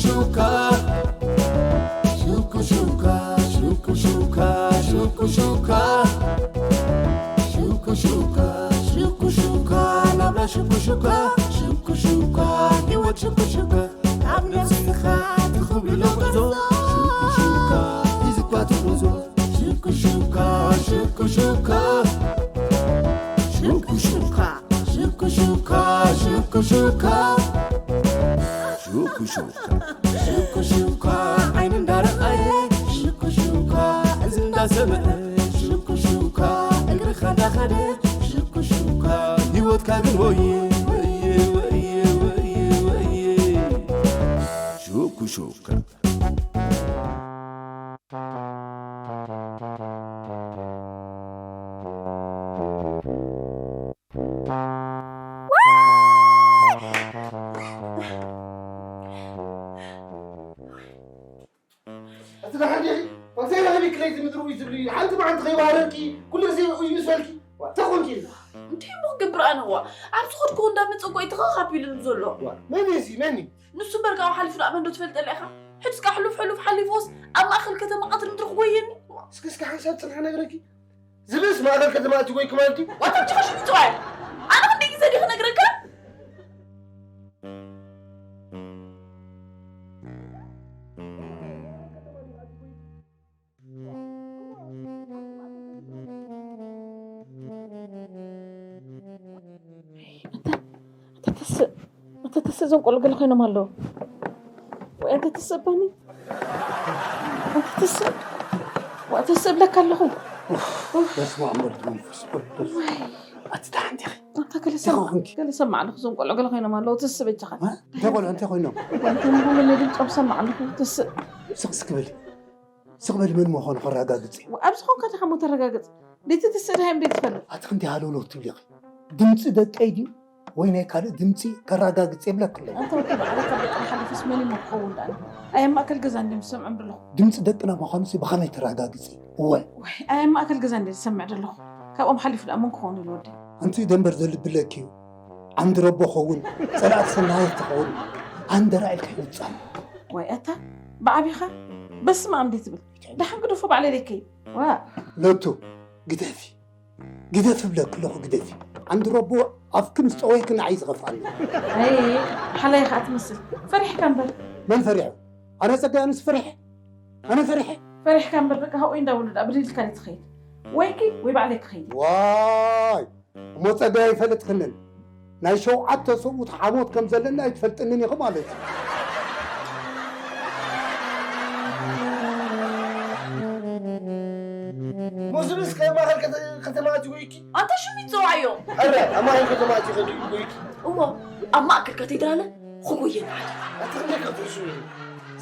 ሹካ ሹኩ ሹካ ሹኩ ሹካ ሹኩ ሹካ ሹኩ ሹካ ሹኩ ሹካ ናብራ ሹኩ ሹካ ሹኩ ሹካ ህይወት ሹኩ ሹካ ካብ ነፍስኻ ትኽብሎ ጉዕዞ ሹኩ ሹካ ሒዝኳ ትጉዞ ሹኩ ሹካ ሹኩ ሹካ ሹኩ ሹካ ሹኩ ሹካ ሹኩ ሹካ ሹኩ ሹካ ሹኩ ሹካ ዓይኒ እንዳረኣየ ሹኩ ሹካ እዚ እንዳሰምዐ ሹኩ ሹካ እግርኻ እንዳኸደ ሹኩ ሹካ ህይወትካ ግን ወየ ወየ ወየ ወየ ወየ ሹኩ ሹካ እቲ ደሓን ዲኺ? ከምዚ ኢለ ከመይ ክለይቲ ምድሪ ውይ ዝብሉ እዩ። ሓንቲ መዓልቲ ከይባህረርኪ፣ ኩሉ ግዜ ውይ ምስ በልኪ፣ ዋ፣ እንታይ ኮንኪ ኢልና? እንታይ እሞ ክገብር ኣነ? ዋ፣ ኣብ ዝኸድኩ እንዳመጸ እኮ እዩ ተኸኻፊሉኒ ዘሎ። ዋ፣ መን እዩ እዚ? መን እዩ? ንሱ እምበር ካብኡ ሓሊፉ ደኣ መን ዶ ትፈልጠላ ኢኻ? ሕጂ እስከ ሕሉፍ ሕሉፍ ሓሊፉስ ኣብ ማእከል ከተማ ቀትሪ ምድሪ ክጎየኒ? ዋ። እስኪ፣ እስኪ ሓንሳብ ጽንሒ ነግረኪ። ዝብእስ ማእከል ከተማ ኣትዩ ጎይኪ ማለት ድዩ? ዋታ እንጂ ኸሽኒ ጽዋይ። ኣነ ክንደይ ግዜ ድየ ክነግረካ? ኣታ ተስእ፣ ኣታ ተስእ፣ እዞም ቆልዑ ገለ ኮይኖም ኣለዉ። ወይ ኣታ ተስእ ባኒ፣ ኣታ ተስእ፣ ዋ ተስእ እብለካ ኣለኹ። በስመ ኣብ ወወልድ ወመንፈስ ቅዱስ። ወይ ኣቲ ደሓን ዲኺ? ኣታ ገለ እንታይ ሰማዕ፣ ኮንኪ? ገለ ሰማዕ ኣለኹ፣ እዞም ቆልዑ ገለ ኮይኖም ኣለዉ። ተስእ በጃኻ። እ? እንታይ ቆልዑ እንታይ ኮይኖም? ወይ እንታይ ምዃኑ ናይ ድምፆም ሰማዕ ኣለኹ። ተስእ። ስቕ ስቕ በሊ። ስቕ በሊ፣ መን ምዃኑ ከረጋግጽ እየ። ኣብዚ ኾንካ ዲኻ እሞ ተረጋግጽ? ደይቲ ትስእ ድሃዮም ደይትፈልጥ? ኣቲ ክንደይ ሃለውለው ትብሊ ኢኺ? ድምጺ ደቀይ ድዩ ወይ ናይ ካልእ ድምጺ ከረጋግጽ የብለክን ኣለኹ። ኣንታ ወዲ ባዕለይ ካብ ደቅና ሓሊፉስ መን እሞ ክኸውን ደኣኒ? ኣይ ኣብ ማእከል ገዛ እንድዮም ዝሰምዖም ደለኹ። ድምጺ ደቅና ምዃኑሲ ብኸመይ ተረጋግጺ? እወ። ወይ ኣይ ኣብ ማእከል ገዛ እንድየ ዝሰምዕ ደለኹ። ካብኦም ሓሊፉ ደኣ መን ክኸውን ኢሉ ወደይ? ኣንቲ ደንበር ዘልብለኪ እዩ። ዓንዲ ረቦ ኸውን፣ ጸላእቲ ሰናየ ትኸውን፣ ኣንደራ ኢልካ ይውጻእ። ወይ ኣታ፣ ብዓቢኻ፣ በስመ ኣብ እንዴት ትብል? ደሓን ግደፎ ባዕለይ ለከይ። ዋ። ለቱ፣ ግደፊ። ግደፊ እብለኪ ኣለኹ፣ ግደፊ። ዓንዲ ረቦ ኣፍኪ ምስ ጠወይኪ ንዓይ ዝኸፍኣኒ። ኣይ፣ ሓላይ ኢኻ ትመስል። ፈሪሕካ እምበር። መን ፈሪሑ? ኣነ ጸጋይ ኣነስ ፈሪሐ? ኣነ ፈሪሐ? ፈሪሕካ እምበር፣ በቃ፣ ሃኡይ እንዳበሉ ደኣ ብድድ ኢልካ ትኸይድ። ወይኪ፣ ወይ ባዕለይ ክኸይድ። ዋይ! እሞ ጸጋይ ኣይፈለጥክንን። ናይ ሸውዓተ ሰብኡት ሓሞት ከም ዘለና ኣይትፈልጥንን ኢኺ ማለት እዩ። እሞ ዝብእስ ከ ማእኸል ከተ-፣ ከተማ ኣትዩ ጎይኪ? ኣንታ ሽም ይጽዋዕዮ። ኣረ፣ ኣብ ማእኸል ከተማ ኣትዩ ከ ጎይኪ? እሞ፣ ኣብ ማእከል ካቴድራል ክጎየና ሓደ። ኣቲ ክንደይ ከትሕሱ እዩ?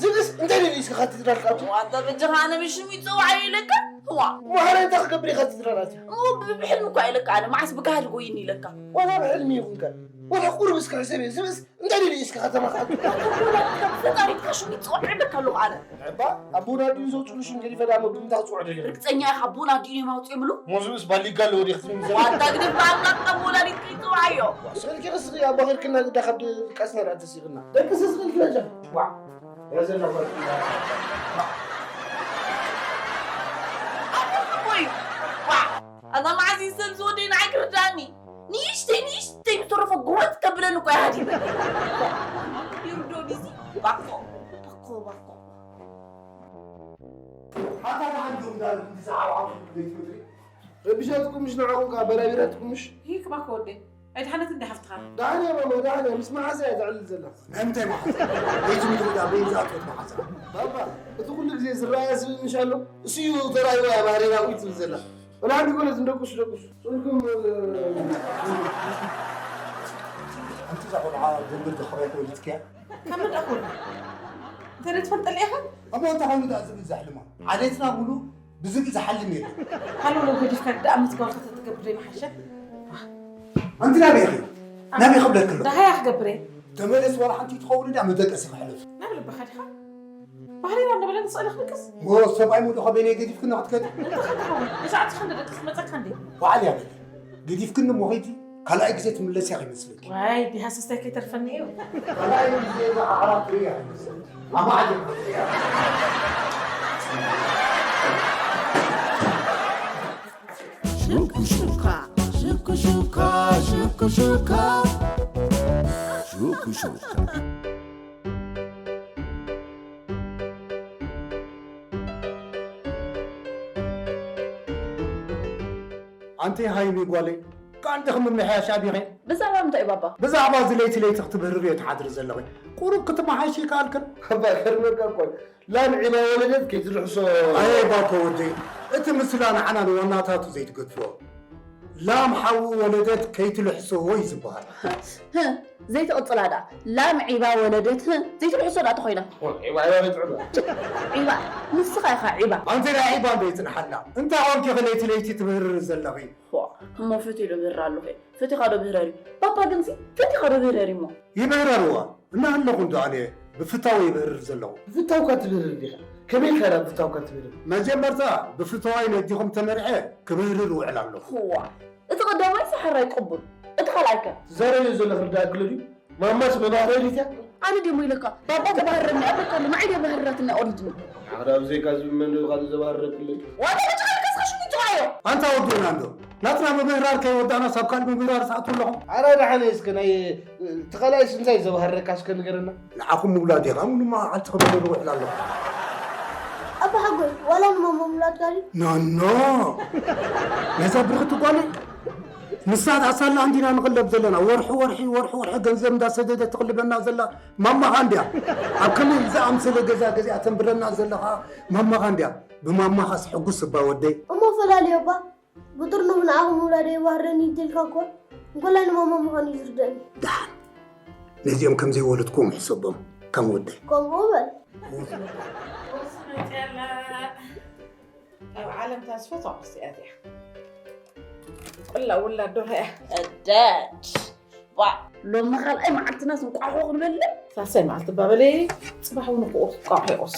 ዝብእስ እንታይ ደልዩ እስከ ካቴድራል ክኣቱ? ዋንታ በጃኻ ኣነ ብሽም ይጽዋዕዮ ኢለካ? እዋ። እሞ ሓራይ እንታይ ክገብር ኢኻ ትዝረራቲ? እሞ ብ-፣ ብሕልሚ እኳ ኢለካ ኣነ፣ መዓስ ብጋህዲ ጎይኒ ኢለካ? ዋላ ብሕልሚ ይኹን ከ፣ ወላ ቁሩብ እስከ ሕሰብ እየ። ዝብእስ እንታይ ደልዩ እስከ ከተማ ክኣቱ? ወላ ፈጣሪትካ ሽሙ ይጽዋዕ ኢለካ ኣለኹ ኣነ። እባ ኣቦና ድዩ ዘውፅሉ ሽም ገዲፈ ዳሞ ብምንታይ ክፅውዕ ደሊኹ? ርግፀኛ ኢኻ ኣቦና ድዩ እዮም ኣውፅኦምሉ? እሞ ዝብእስ ባሊጋ ኣለዎ ዲኽ ትብል? ዋንታ ግደፍ ብኣምላኽ ካብ ወላዲትካ ይጽዋዕዮ። ስእልኪ ክስኺ ኣባኺርክና ግዳ ካብ ድቃስና ደኣ ተሲኽና። ደቂ ስስኺ ኢልኪ በጃ። ዋዕ። ኣታ መዓዝ እዩ ሰብ ዝወደይ ንዓይ ክርዳእኒ? ንእሽተይ ንእሽተይ ምስ ተረፎ ጉርበት ከብለኒ እኮ እዩ ሃዲመ። ይርድኦ ድዩ እዚ? ባኮ፣ ባኮ፣ ባኮ። ኣታ ደሓን ዶ እንዳልኩ ብዛዕባ ዓቕሉ ቤት ምድሪ? ረቢሻትኩም ምሽ ንዓኹም ከኣ በራቢራትኩም ምሽ? ሂክ ባኮ ወደይ። ኣይድሓነት እንዲ ሓፍትኻ? ደሓን እያ ማማ፣ ደሓን እያ። ምስ መሓዛ እያ ተዕልል ዘላ። ናይ ምንታይ መሓዛ? ቤት ምድሪ ዳ በይን ዝኣትወት መሓዛ? ባባ፣ እቲ ኩሉ ግዜ ዝረኣያ ዝብል ምሽ ኣሎ? እሱ እዩ ተራእይዋ እያ ባህሪ ናብኡ ትብል ዘላ። ወላ ሓንቲ ኮነት እንደቁሱ ደቁሱ። ጽልኩም፣ እ፣ ኣንቲ እዛ ቆልዓ ደንብር ዶ ከበይ ተወሊድክያ? ካብ መን ደኣ ክወልድ? እንታይ ዶ ትፈልጠሉ ኢኻ? እሞ እንታይ ኮይኑ ደኣ ዝብል ዘሕልማ? ዓሌትና ሙሉ ብዝብል ዝሓልም የለን። ሃሎ፣ ሎ ገዲፍካ ደኣ መትከል ከተትገብር ዘይምሓሸ? ኣንቲ ናበይ ኢኺ? ናበይ ክብለኪ ኣለኹ? ደሃያ ክገብር እየ። ተመለስ፣ ዋላ ሓንቲ ትኸውን ደኣ መደቀሲ ክሕለፍ። ናብ ልብኻ ዲኻ? ባህሪና እንዳበለ ንስእሊ ክንቅስ? ሞ ሰብኣይ ሙሉ ከበይነይ ገዲፍክና ክትከዲ? እንታይ ክትኸውን? ብሰዓት ሽሕን ደቂ ክትመጸካ እንዴ? ባዕል እያ በሊ። ገዲፍክኒ እሞ ኸይዲ? ካልኣይ ግዜ ትምለስ እያ ይመስለኪ። ዋይ ዲሃ ሰስታይ ከይተርፈኒ እዩ። ካልኣይ ግዜ እዛ ዓራት ትርኢ እያ ይመስለኪ። ኣማዕድ ክትሪኣ። ሹኩሹካ ሹኩሹካ ሹኩሹካ ሹኩሹካ ኣንቲ ሃይሚ ጓለይ፣ ከኣንዲኺ ምምሕያሽ ኣቢኺ። ብዛዕባ ምንታይ እዩ ባባ? ብዛዕባ እዚ ለይቲ ለይቲ ክትብህርርዮ ትሓድሪ ዘለኺ። ቁሩብ ክትመሓይሺ ይከኣልክን? ኣባ ከርመካ እኮ እዩ። ላም ዒባ ወለደት ከይትልሕሶ። ኣየ ባኮ ወደይ፣ እቲ ምስላ ንዓና ንዋናታቱ ዘይትገድፍዎ። ላም ሓዊ ወለደት ከይትልሕስዎ እዩ ዝበሃል። ዘይትቕጽላ ደኣ ላም ዒባ ወለደት ዘይትልሕሶ ደኣ ተኾይና። ዒባ ዒባ ቤት ዑባ። ዒባ ንስኻ ኢኻ ዒባ። ኣንቲ ናይ ዒባ እንዶ ይጽንሓልና። እንታይ ኾንኪ ኢኺ ለይቲ ለይቲ ትብህርሪ ዘለኺ? ፎእ፣ እሞ ፈትየ ዶ ብህር ኣለኹ? ፈቲኻ ዶ ብህረር እዩ? ባባ ግንሲ ፈቲኻ ዶ ብህረር እሞ? ይብህረርዋ እናሃለኹ እንዶ ኣነ ብፍታው ይብህርር ዘለኹ። ብፍታውካ ትብህርር ዲኻ? ከመይ ኢልካ ናብ ብፍታውካ ትብህርር? መጀመርታ ብፍተዋይ ነዲኹም ተመርዐ ክብህርር ውዕል ኣለኹ። ዋ፣ እቲ ቀዳማይ ሰሓራይ ቅቡል፣ እቲ ካልኣይከ? ትዛረብዮ ዘለኺ ርዳእኪ ኣሎ ድዩ? ማማስ መባህረሪት እያ። ኣነ ድሞ ኢለካ ባባ ተባህረኒ ኣለካ ኣሎ ንዓይ ድያ ባህረራትና ኦሪጅን። ኣኽዳ ብዘይካ ዝብመን ዶ ካልእ ዘባህረክለይ? ዋታ ተጫወት ከስካ ሽጉጥ ትዋዮ። ኣንታ ወዱና እንዶ ናትና ምብህራር ከይወዳእና ሳብ ካልእ ምብህራር ትኣትዉ ኣለኹም። ኣረ ደሓነ እስከ ናይ እቲ ካልኣይስ እንታይ ዘባህረካ እስከ ንገረና። ንዓኹም ምውላድ ኢኻ ምኑ መዓልቲ ክብህርር ውዕል ኣለኹ። ኣባ ሓጎይ ዋላ ንማማ ምውላድካ ድዩ? ኖኖ ነዛ ብርኽቲ ጓለይ ንሳ ኣሳላ እንዲና ንቕለብ ዘለና ወርሒ ወርሒ ወርሒ ወርሒ ገንዘብ እንዳሰደደት ትቕልበና ዘላ ማማኻ እንድያ ኣብ ከመይ ዝኣምሰለ ገዛ ገዚኣ ተንብረና ዘለኻ ማማኻ እንድያ ብማማኻስ ሕጉስ እባ ወደይ እሞ ፈላልዮ እባ ብጥርኑፍ ንዓኹም ምውላደይ ይባህረኒ እንተልካ እኮ እንኮላይ ንማማ ምዃኑ እዩ ዝርደእኒ ደሓን ነዚኦም ከም ዘይወለድክዎም ሕሰቦም ከም ወደይ ከምኡ በል ኣብ ዓለም እታ ዝፈትዋ ቁርሲ እያ እዚኣ። ቆላ ውላድ ደርሆ እያ። እደድ ባ ሎሚ ካልኣይ መዓልትና ስንቋሖ ክንበልዕ ሳልሳይ መዓልቲ ባበለይ ጽባሕ እውን ክቁርስ ቋሖ ይቁርስ።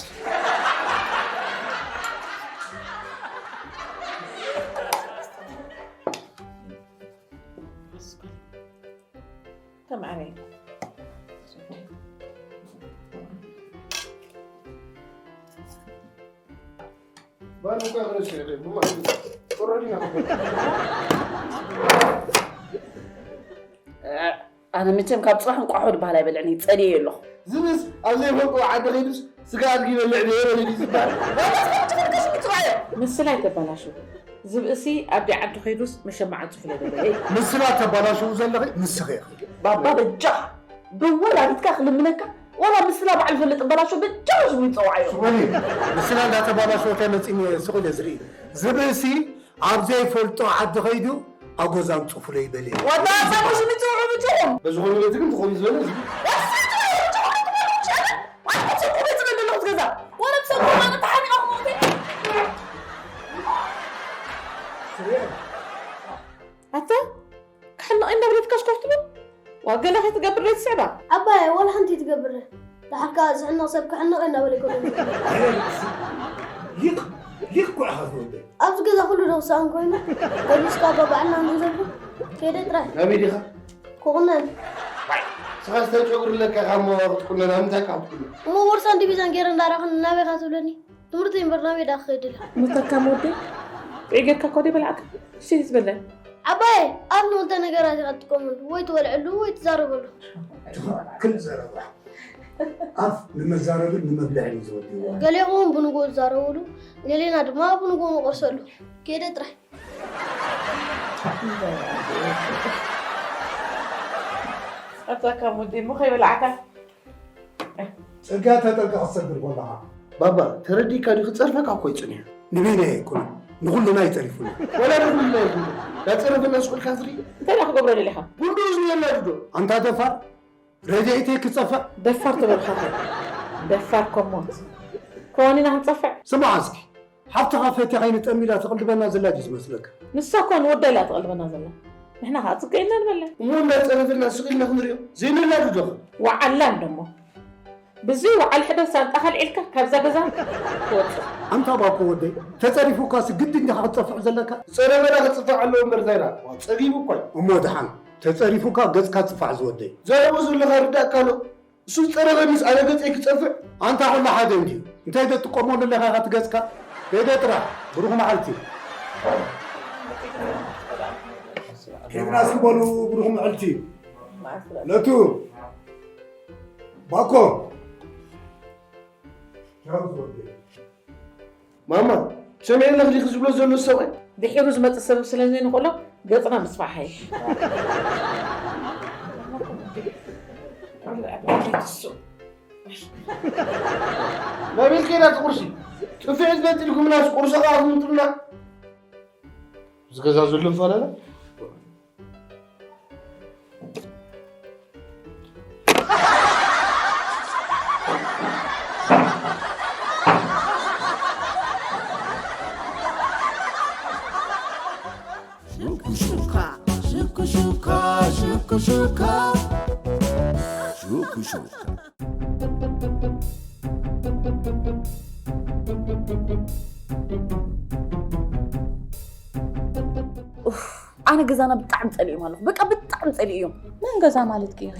ከም ኣበይ ባሉ እኮ ያኽረሽ ይኸ ብማሽ ጥሩ ዲና ኣነ መቸም ካብ ፅባሕ እንቋሖ ዝበሃል ኣይበልዕን እየ ፀልየ ኣለኹ ዝብስ ኣብ ዘይፈልጦ ዓዲ ኸይዱስ ስጋ ኣድጊ ይበልዕ ነይረ በለ ድዩ ዝበሃል ምስላ ኣይተባላሽው ዝብእሲ ኣዲ ዓዲ ኸይዱስ መሸማዕ ኣንፅፉለይ በለ ምስላ ተባላሽው ዘለኺ ንስኺ ኢኺ ባባ በጃኻ ብወላዲትካ ክልምነካ ዋላ ምስላ ባዕሉ ፈልጥ በላሾ ብጫ ሽሙ ይፀውዓዮ ሽኮኒ ምስላ እንዳተባላሸወ እንታይ መፂኒ ስቕ ኢለ ዝርኢ ዝብእሲ ኣብ ዘይፈልጦ ዓዲ ኸይዱ ኣጎዛ ኣምፅፉለይ በለ ዋላ ኣዛቦ ሽሙ ይፅውዑ ብጭኹም በዝኾነ ቤት ግን ትኾኑ ዝበለ ኣታ ክሕነቕ እንዳበለትካስ ኮፍ ትብል ዋ ገለ ከይትገብር ዘይትስዕባ ኣባየ ዋላ ሓንቲ ትገብር ደሓር ከዓ ዝሕነቕ ሰብ ክሕነቕ እንዳበለ ይኮነ ሊቕ ሊቕ እኮ ኢኻ ዝወደ ኣብዚ ገዛ ኩሉ ደቕሳን ኮይኑ ገሊስካ ባባዕልና ንዘልኩ ከይደ ጥራይ ናበይ ዲኻ ክቑነን ስኻ ዝተጨጉሪ ለካ ካብ ክትቁነን ኣብ ምንታይ ካብ ትቁነን እሞ ቦርሳን ዲቪዛን ገይረ እንዳራኽን ናበይ ኻ ትብለኒ ትምህርቲ እምበር ናበይ ዳ ክኸይድ ኢለ? ሙተካ መወደይ ጥዑይ ጌርካ እኮ ደይ በላዕካ። እሺ ዝበለ። ዓባየ ኣብ ንክልተ ነገራት ኢኻ ትጥቀመሉ፣ ወይ ትበልዐሉ ወይ ትዛረበሉ። ትኽክል ዘረባ። ኣፍ ንመዛረብን ንመብልዕን እዩ ዝወድእዎ። ገሊኦም ብንግሆ ዝዛረብሉ፣ ገሊና ድማ ብንግሆ ንቆርሰሉ። ከይደ ጥራይ። ኣታ ካብ ወዲ እሞ ከይበላዕካ ጽርግያ ተጠንቀቕ ክትሰግር ከለኻ። ባባ ተረዲእካ ድዩ ክጸርፈካ እኮ እዩ ጽኒሑ። ንበይና ኣይኮነን ንኹልና እዩ ጸሪፉና። ዋላ ንኹልና ይኹን ዳጸረፈና ስቕ ኢልካ ትርኢ። እንታይ ደኣ ክገብሮ ደሊኻ? ጉንዱ እዝኑ የላድዶ። ኣንታ ደፋር ረድኤተይ ክጸፍዕ። ደፋር ተበልካ ደፋር ኮሞት ከዋኒና ክንጸፍዕ። ስማዕ እስኪ ሓፍትኻ ፈትያ ከይንጠሚ ኢላ ትቕልበና ዘላ ድዩ ዝመስለካ? ንሳ እኮ ንወዳ ኢላ ትቕልበና ዘላ። ንሕና ኸዓ ጽገ ኢልና ንበለ። እሞ እንዳጸረፈና ስቕ ኢልና ክንሪኦ ዘይነላዱ ዶ? ወዓላ እንደሞ ብዚ ወዓል ሕደር ሳንጣኻ ኣልዒልካ ካብዛ ገዛ ትወጽእ። ኣንታ ባኮ ወደይ ተጸሪፉካሲ ግድን ዲኻ ክትጠፍዕ ዘለካ? ዝጸረፈና ክጽፋዕ ኣለዎ እምበር ዛይራ ጸጊቡ እኳ እዩ። እሞ ደሓን ተጸሪፉካ ገጽካ ጽፋሕ ዝወደይ። ዘረቡ ዘለኻ ርዳእካ ኣሎ። እሱ ዝጸረበ ድዩስ ኣነ ገጸይ ክጸፍዕ? ኣንታ ኩሉ ሓደ እንድዩ። እንታይ ደትቆመሉ ኣለኻ ኢኻ እቲ ገጽካ? ሄደ ጥራሕ። ብሩኽ መዓልቲ። ኬድና ስም በሉ ብሩኽ መዓልቲ። ለቱ። ባኮ። ቻው ዝወደይ። ማማ፣ ሰሚዐ ኣለኽ ዲኺ ዝብሎ ዘሎ ሰብኣይ? ድሒሩ ዝመጽእ ሰብ ስለ ዘይንኽእሎ ገጽና ምስፋሕ ሓይሽ። ናበይ ከይዳ እቲ ቁርሲ? ጥፍዒት በጢልኩምናስ ቁርሲ ከኣ ትምጡልና? እዚ ገዛ ዘሎ ፋላለ? ሽኩሹካ ሽኩሹካ ሽኩሹካ ሽኩሹካ ኣነ ገዛና ብጣዕሚ ፀሊኦም ኣለኹ። በቃ ብጣዕሚ ፀሊኦም። መን ገዛ ማለት ከ ኢኺ?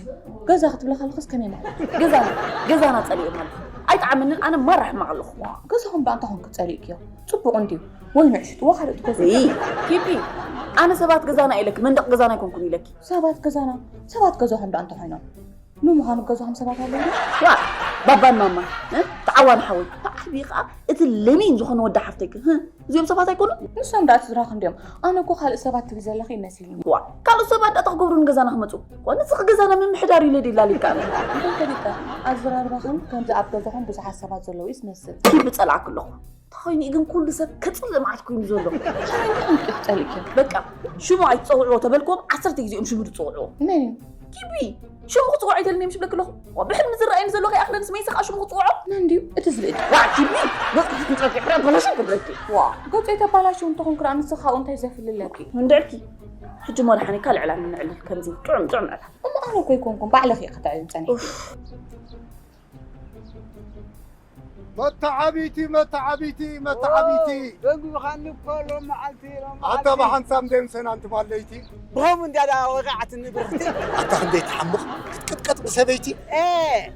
ገዛ ክትብሊ ከለኽስ ከመይ ማለት? ገዛና ገዛና ፀሊኦም ኣለኹ። ኣይጠዓመንን ኣነ ማራ ሕማቕ ኣለኹ። ገዛኹም ብኣንታ ኮንክ ፀሊእክዮ? ፅቡቕ እንድዩ። ወይ ንዕሽጥዎ ካልእ ትገዝኡ። እይ ኪፒ ኣነ ሰባት ገዛና ኢለኪ መንደቕ ገዛና ኣይኮንኩን ኢለኪ። ሰባት ገዛና ሰባት ገዛኹም ብኣንታ ኮይኖም ንምዃኑ ገዛኹም ሰባት ኣለዉ ዶ? ዋ ባባን ማማ ተዓዋን ሓወይ ተዓቢ ከዓ እቲ ለሚን ዝኾነ ወዲ ሓፍተይክ እዚኦም ሰባት ኣይኮኑ። ንሶም ደኣ እቲ ዝራኽ እንዲዮም ኣነ እኮ ካልእ ሰባት ትብል ዘለኺ ይመሲልኒ። ዋ ካልእ ሰባት ደኣ ተክገብሩ ንገዛና ክመፁ ዋ ንስኺ ገዛና ምምሕዳር ኢለ ድላ ሊካ ኣነ። እንታይ ፈሊጠ ኣዘራርባኽን ከምዚ ኣብ ገዛኹም ብዙሓት ሰባት ዘለዉ እዩ ዝመስል። ኪቢ ጸላእክ ኣለኹ ተኾይኑ ግን ኩሉ ሰብ ከጽልእ መዓት ኮይኑ ዘሎ። ሓንቲ ቁምጥፍ ጸሊእኪ። በቃ ሽሙ ኣይትጸውዕዎ ተበልክዎም ዓሰርተ ግዜ እዮም ሽሙ ዝጸውዕዎ። መን እዩ? ኪቢ ሽሙ ክጽውዖ ኣይደልን እዮም ሽብለክ ኣለኹ። ዋ ብሕልሚ ዝረኣየኒ ዘሎ ከይኣኽለንስ መይሰ ከዓ ሽሙ ክጽውዖ። መን ድዩ እቲ ዝብኢ? ዋ ኪቢ ገጽ ክትንጸፊ ሕራ በላሽ ክብለኪ። ዋ ገጹ የተባላሽው እንተኾንኩ ደኣ ንስኻ ካብኡ እንታይ ዘፍልለኪ? እንድዕልኪ ሕጂ መድሓኒካ ልዕላ ንዕልል ከምዚ ጥዑም ጥዑም ዕላል። እሞ ኣነ እኮ ኣይኮንኩን ባዕለኺ ኢኺ ተዕልል ጸኒሕኪ። መተዓቢቲ መተዓቢቲ መተዓቢቲ ደንጉኻኒ እኮ ሎም መዓልቲ ሎም ኣታ ብሓንሳም ደምሰን ኣንቲ ማለይቲ ብኸም እንዳ ዳ ወቃዕትኒ ብርኽቲ ኣታ ክንደይ ትሓምቕ ክትቅጥቀጥ ብሰበይቲ ኤ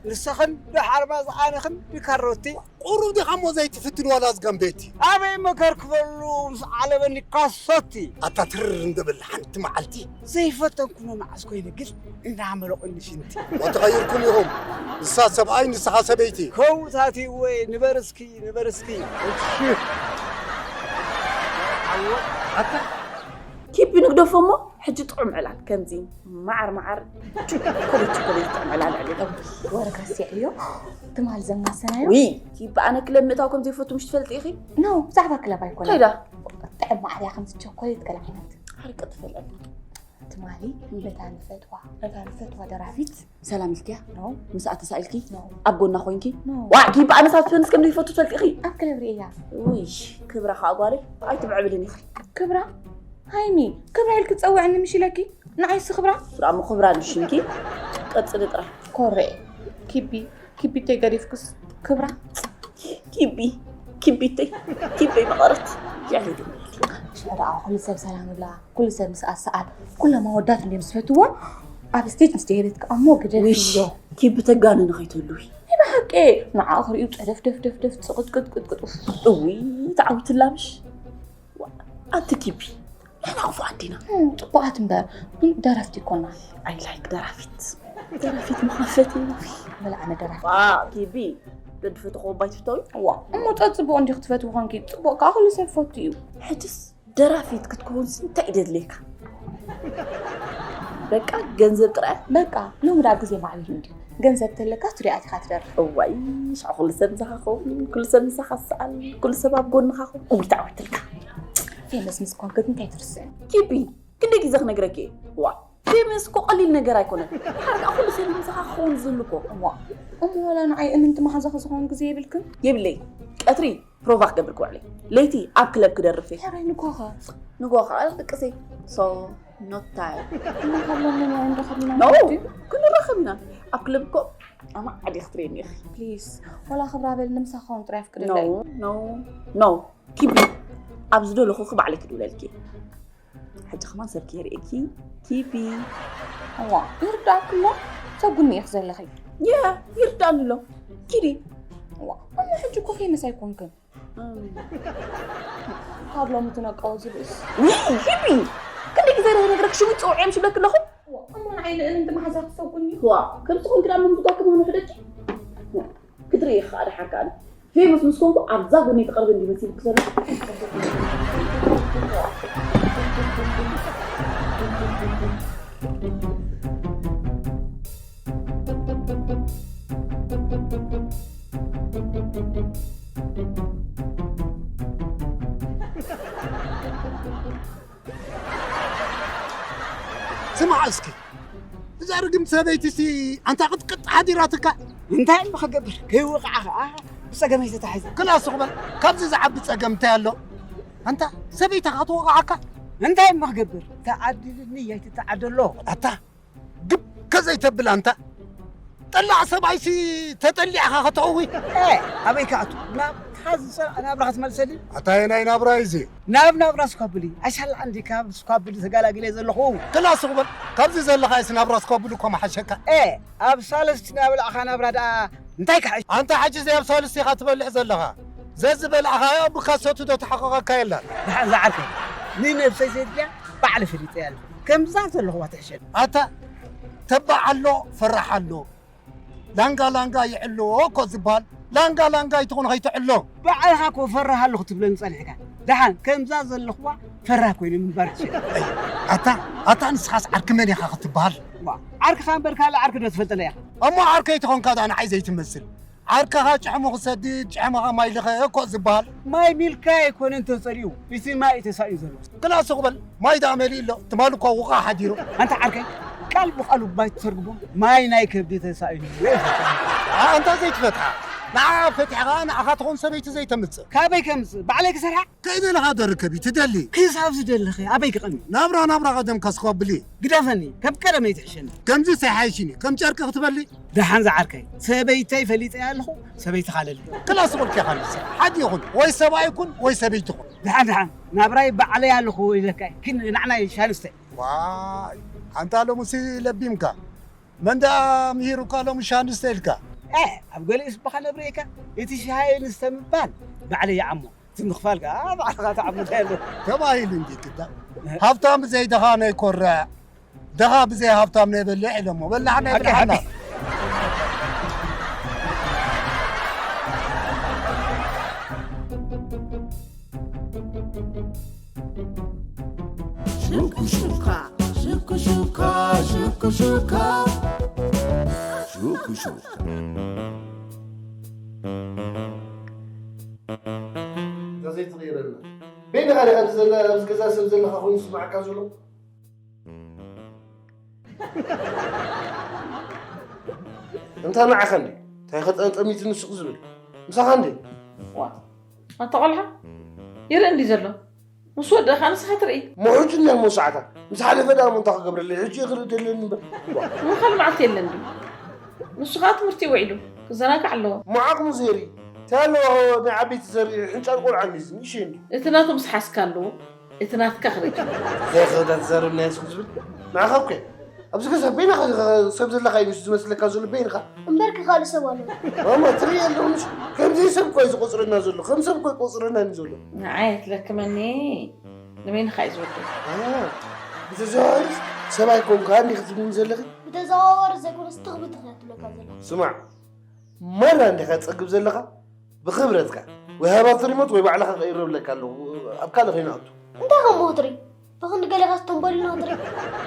ንስኽን ዶ ሓርማዝ ኣነኽን ብካሮቲ ቁሩብ ዲኻ እሞ ዘይትፍትን ዋላ ዝገንበይቲ ኣበይ መከር ክበሉ ምስ ዓለበኒ ካሶቲ ኣታ ትርር እንድብል ሓንቲ መዓልቲ ዘይፈተንኩኖ መዓስ ኮይነ ግን እንዳመለቑኒ ሽንቲ ወተቐይርኩም ኢኹም ንሳ ሰብኣይ ንስኻ ሰበይቲ ከውታትወይ ንበር እስኪ ንበር እስኪ ኪቢ ንግደፎ እሞ ሕጂ ጥዑም ዕላል ከምዚ መዓር መዓር ቸኮሌት ቸኮሌት ጥዑም ዕላል ዕልል። ወረጋ ሲዕዮ ትማል ዘማሰናዮ ውይ ኪቢ ኣነ ክለብ ምእታው ከም ዘይፈቱ ምሽ ትፈልጢ ኢኺ? ኖ ብዛዕባ ክለብ ኣይኮነ ከይዳ ጥዕም ማዕርያ ከምዚ ቸኮሌት ገለ ዓይነት ሓርቂ ትፈልጥ ትማሊ ነታ ንፈትዋ ነታ ንፈትዋ ደራፊት ሰላም ኢልክያ ኖ ምስኣ ተሳኢልኪ ኖ ኣብ ጎና ኮይንኪ ኖ ዋ ኪቢ ኣነ ሳብ ትፈንስ ከም ዘይፈቱ ትፈልጢ ኢኺ? ኣብ ክለብ ርእያ ውይ ክብራ ከዓ ጓለይ ኣይትምዕብልን ኢኺ። ክብራ ሃይሚ ክብራ ኢልክ ትፀውዐኒ ምሽ ኢለኪ ንዓይሲ ክብራ ስራ እሞ ክብራ ንሽንኪ ቀፅሊ ጥራሕ ኮረኤ ኪቢ ኪቢተይ ገዲፍክስ ክብራ ኪቢ ኪቢተይ ኪበይ መቐረት ያለ ድመልቲ ሽዑ ደኣ ኩሉ ሰብ ሰላም ይብላ ኩሉ ሰብ ምስ ኣሰኣል ኩሎም ኣወዳት እንድዮም ዝፈትዎ ኣብ ስቴጅ ምስ ደየበት ከኣ እሞ ግደፍዮ ኪቢ ተጋነኒ ከይተልዊ ናይ ብሓቂ ንዓ ክሪኡ ጠደፍ ደፍ ደፍ ደፍ ጽቕጥቅጥቅጥቅጥ እዊ ተዓዊትላ ምሽ ኣንቲ ኪቢ ንሕና ክፉኣት ዲና ጽቡቓት እምበር ግን ደረፍቲ ይኮና ኣይ ላይክ ደራፊት ደራፊት ምዃን ፈትየ በላ ኣነ ደራፊ ኪቢ ደድፈተኹ ባይ ትፍተዊ ዋ እሞ ጸጽቡቕ እንዲኹ ትፈትዊ ኮንኪ ጽቡቕ ከዓ ኩሉ ሰብ ፈቱ እዩ ሕጅስ ደራፊት ክትከውንስ እንታይ ደድልየካ በቃ ገንዘብ ጥራይ በቃ ሎሚ ዳ ግዜ ማዕቢሉ እንዲ ገንዘብ ተለካ ስቱዲያት ኢኻ ትደርፍ እዋይ ሻ ኩሉ ሰብ ምሳኻ ኸውን ኩሉ ሰብ ምሳኻ ሰኣል ኩሉ ሰብ ኣብ ጎንኻ ኸውን እውይ ተዓወትልካ ፌመስ ምስ ኮንክት እንታይ ትርስዕ ኪቢ ክንደይ ግዜ ክነግረኪ እየ ዋ ፌመስ እኮ ቀሊል ነገር ኣይኮነን ሓርቃ ኩሉ ሰብ ምሳኻ ክኸውን ዝህሉ እኮ እዋ እሞ ዋላ ንዓይ እምንቲ መሓዛኺ ዝኸውን ግዜ የብልክን የብለይ ቀትሪ ፕሮቫ ክገብር ክውዕል እየ ለይቲ ኣብ ክለብ ክደርፍ እየ ሕራይ ንጎኻ ንጎኻ ኣልቅሰይ so not time እናሃለና ናይ እንረኸብና no ክንራኸብ ኢና ኣብ ክለብ እኮ ኣማዓዲ ክትርእየኒ ኢኺ ፕሊስ ዋላ ክብራ በል ንምሳኻ ውን ጥራይ no ኣፍቅደለይ no no ኪቢ ኣብ ዝደለኹ ክባዕለይ ክድውለልኪ ሕጂ ከማን ሰብ ከይርእየኪ ኪዲ። እዋ፣ ይርዳእኪ እሞ፣ ሰጉኒ ኢኺ ዘለኺ። ያ፣ ይርዳእኒ ኣሎ። ኪዲ። እዋ፣ እሞ ሕጂ እኮ ፌመስ ኣይኮንክን። እም። ካብ ሎሚ ትነቃው ዝብእስ። ውይ፣ ሂቢ! ክንደይ ግዜ ዶ ነግረክ ሽሙ ጽውዕዮም ሽብለክ ኣለኹ? እዋ፣ እሞ ንዓይ ንእን እንዲ መሓዛ ክሰጉኒ። ዋ፣ ከምዚ ኮንኪ ደኣ ምምጓ ክምኑ ሕደኪ? ክትርኢ ኢኻ ደሓር ከኣ። ፌመስ ምስ ኮንኩ ኣብዛ ጎኒ ትቐርብ እንዲ መሲሉ ክሰሉ። ስማዕ እስኪ፣ እዛ ርግምቲ ሰበይቲ እስቲ ኣንታ ቅጥቅጥ ሓዲራትካ። እንታይ እሞ ክገብር? ከይወቕዓ ኸዓ ብጸገመይ ተታሒዘ። ክላስ ኽበል፣ ካብዚ ዝዓቢ ጸገም እንታይ ኣሎ? ኣንታ ሰበይታ ክትወቕዓካ? እንታይ እሞ ክገብር? ተዓዲልኒ እያ ኣይትተዓደሎ። ኣታ ግብ ከዘይተብል ኣንታ ጠላዕ ሰብኣይሲ ተጠሊዕኻ ከተእዊ። ኤ፣ ኣበይ ክኣቱ? ናብታ ዝጸ-፣ ናብራ ክትመልሰኒ? ኣታ የናይ ናብራ እዩ እዚ? ናብ ናብራ ስኳብሊ። ኣይሻላዕ እንዲ ካብ ስኳብሊ ተጋላጊለ ዘለኹ። ክላስ ኽበል፣ ካብዚ ዘለኻይስ ናብራ ስኳብሊ እኮ መሓሸካ። ኤ፣ ኣብ ሳልስቲ ናበላዕኻ ናብራ ደኣ እንታይ ክሓሽ? ኣንታ ሕጂ እዚ ኣብ ሳልስቲ ኢኻ ትበልዕ ዘለኻ። ዘዝበላዕኻዮ ብካሰቱ ዶ ተሓቐቐካ የላን? ደሓን ዝዓርከይ፣ ንነብሰይ ዘድልያ ባዕለ ፈሊጠያ ኣለኹ። ከምዛ ዘለኹዋ ትሕሸኒ። ኣታ ተባዕ ኣሎ፣ ፈራሕ ኣሎ። ላንጋ ላንጋ ይዕሎ እኮ ዝበሃል። ላንጋ ላንጋ ኣይትኹን ኸይትዕሎ። ባዕልኻ እኮ ፈራህ ኣለኹ ትብለኒ ጸኒሕካ። ደሓን ከምዛ ዘለኹዋ ፈራህ ኮይነ ምንባር ትችል። ኣታ፣ ኣታ ንስኻስ ዓርኪ መን ኢኻ ክትበሃል? ዋ፣ ዓርክኻ እምበር ካልእ ዓርኪ ዶ ትፈልጠለይ ኢኻ? እሞ ዓርከይ ተኾንካ ደኣ ንዓይ ዘይትመስል? ዓርክኻ ጭሕሙ ክሰድድ፣ ጭሕምኻ ማይ ልኸ እኮ ዝበሃል። ማይ ሚልካ ኣይኮነን ተጸሊኡ፣ እቲ ማይ እዩ ተሳኢኑ ዘሎ። ክላስ ኽበል፣ ማይ ደኣ መሊኡ ኣሎ፣ ትማሊ እኮ ውቓ ሓዲሩ። ኣንታ ዓርከይ፣ ቃል ብቓሉ ባይ ትተርጉሞ፣ ማይ ናይ ከብዲ ተሳኢኑ። ኣ፣ ኣንታ ዘይትፈትሓ፣ ንዓ ፈቲሕኻ ንዓኻ ትኾን ሰበይቲ ዘይተምጽእ። ካበይ ከምጽእ? ባዕለይ ክሰርሓ? ከይደለኻ ዶ ርከብ እዩ ትደሊ? ክሳብ ዝደለኸ ኣበይ ክቐኒ? ናብራ ናብራ ቀደምካ ስኳብሊ። ግደፈኒ፣ ከም ቀደመይ ትሕሸኒ። ከምዚ ሳይሓይሽኒ፣ ከም ጨርቂ ክትበሊ? ደሓን ዝዓርከይ፣ ሰበይተይ ፈሊጠያ ኣለኹ፣ ሰበይትኻ ለሊ። ክላስ በልካ ኢኻ ንሳ። ሓደ ይኹን፣ ወይ ሰብኣይ ይኩን፣ ወይ ሰበይቲ ይኹን። ደሓን፣ ደሓን፣ ናብራይ ባዕለይ ኣለኹ ኢለካ፣ ግን ንዓናይ ሻንስተ። ዋይ፣ ኣንታ ሎምሲ ለቢምካ። መን ደኣ ምሂሩካ ሎሚ ሻንስተ ኢልካ? ኤ፣ ኣብ ገሊኡስ በኻ ነብርኤካ፣ እቲ ሻሂ ንስተ ምባል ባዕለይ ይዓሞ። እቲ ምኽፋል ከኣ ባዕልኻ ትዓሞ እንታይ ኣሎ? ተባሂሉ እንዲ ግዳ። ሃብታም ብዘይ ደኻ ናይ ኮርዕ፣ ደኻ ብዘይ ሃብታም ናይ በልዕ ኢሎሞ። በላዕና ሓቂ፣ ይብላዕና። ሓቂ። ሽኩሹካ፣ ሽኩሹካ፣ ሽኩሹካ። ሽኩሹካ። እንታይ ዘይትቕይረልና? በይንኻ ዲኻ ኣብዚ ዘለ-፣ ኣብዚ ገዛ ሰብ ዘለኻ ኮይኑ ዝስምዓካ ዘሎ? እንታ ንዓኻ እንዴ? እንታይ ከጠንጠሚትኒ ስቕ ዝብል? ምሳኻ እንዴ? ዋ፣ ኣታ ቆልዓ፣ ይርኢ እንዲ ዘሎ። ምስ ወደኻ ንስኻ ትርኢ። ሞ ሕጂ እኒኣ ሞ ሰዓታ። ምስ ሓለፈ ደኣ ሞ እንታይ ክገብረለይ? ሕጂ እኽሪ ደለኒ እምበር። ዋ፣ እሞ ካልእ መዓልቲ የለን ድዩ? ንሱ ኸኣ ትምህርቲ ውዒሉ ክዘናጋዕ ኣለዎ። ሞ ዓቕሙ ዘርኢ። እንታይ ኣለዎ ናይ ዓበይቲ ዘርኢ ሕንጫል ቆልዓ እንዲዚ ንእሽተይ እንዲ። እቲ ናቱ ምስ ሓዝካ ኣለዎ፣ እቲ ናትካ ክርኢ። እንታይ ክብዳ ትዛረብ ናይ ስቕ ዝብል? ንዓኻ እኮ ኣብዚ ገዛ በይንኻ ኢኻ ሰብ ዘለኻ እዩ ዝመስለካ ዘሎ በይንኻ። እምበርኪ ካልእ ሰብ ኣሎ። ማማ ትርኢ ኣለኹ ምሽ? ከምዚ ሰብ እኮ እዩ ዝቆጽረና ዘሎ። ከም ሰብ እኮ ይቆጽረና እዩ ዘሎ። ንዓይ ኣይትለክመኒ። ንበይንኻ እዩ ዝወደይ። ኣ፣ ብተዘዋዋሪስ ሰብ ኣይኮንካን ኢኺ ትብልኒ ዘለኺ? ብተዘዋዋሪ ዘይኮነስ ትኽ ብትኽ እያ ትብለካ ዘላ። ስማዕ፣ ማራ እንዲኻ ትጸግብ ዘለኻ? ብኽብረትካ ወይ ሃባቲ ሪሞት ወይ ባዕልኻ ቀይሮ እብለካ ኣለኹ። ኣብ ካልእ ከይንኣቱ። እንታይ ከም ሞትሪ? ብኽንዲ ገለኻስ ቶምቦሊኖ ትርኢ?